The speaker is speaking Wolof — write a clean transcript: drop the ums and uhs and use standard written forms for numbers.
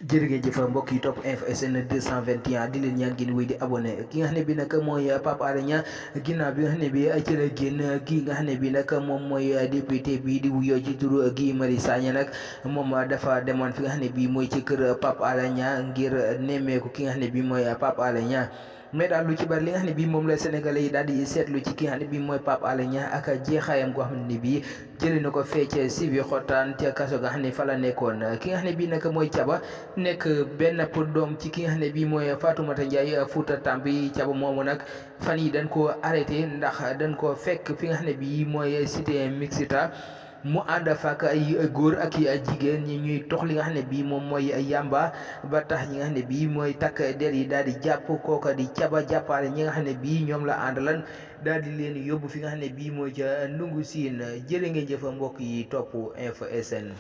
jërëjëf mbokk yi topp Info SN 221 di leen ñaan ngeen wéy di abonné ki nga xam ne bi nag mooy Pape Alé Niang ginnaaw bi nga xam ne bi ci la génn kii nga xam ne bi nag moom mooy député bi di wuyoo ci turu Guy Marius Sagna nag moom dafa demoon fi nga xam ne bi mooy ci kër Pape Alé Niang ngir nemmeeku ki nga xam ne bi mooy Pape Alé Niang mais daal lu ci bari li nga xam ne bii moom la sénégalais yi daal di seetlu ci ki nga xam ne bii mooy Pape Alé Niang ak jeexaayam goo xam ne bii jëlee na ko fee ca Sibi Xotaan ca kaso nga xam ne fa la nekkoon ki nga xam ne bii nag mooy Thiaba nekk benn doom ci ki nga xam ne bii mooy Fatoumata Ndiaye Fouta Tampi Thiaba moomu nag fan yi dañ koo arrêté ndax dañ koo fekk fi nga xam ne bii mooy cité Mixita mu ànd fa ak ay góor ak i jigéen ñi ñuy tox li nga xam ne bii moom mooy yamba ba tax ñi nga xam ne bii mooy takk der yi daal di jàpp kooka di Thiaba jàppaale ñi nga xam ne bii ñoom la àndalan daal di leen yóbbu fi nga xam ne bii mooy ca Ndungu Siin jërë ngeen jëf mbokk yi topp Info SN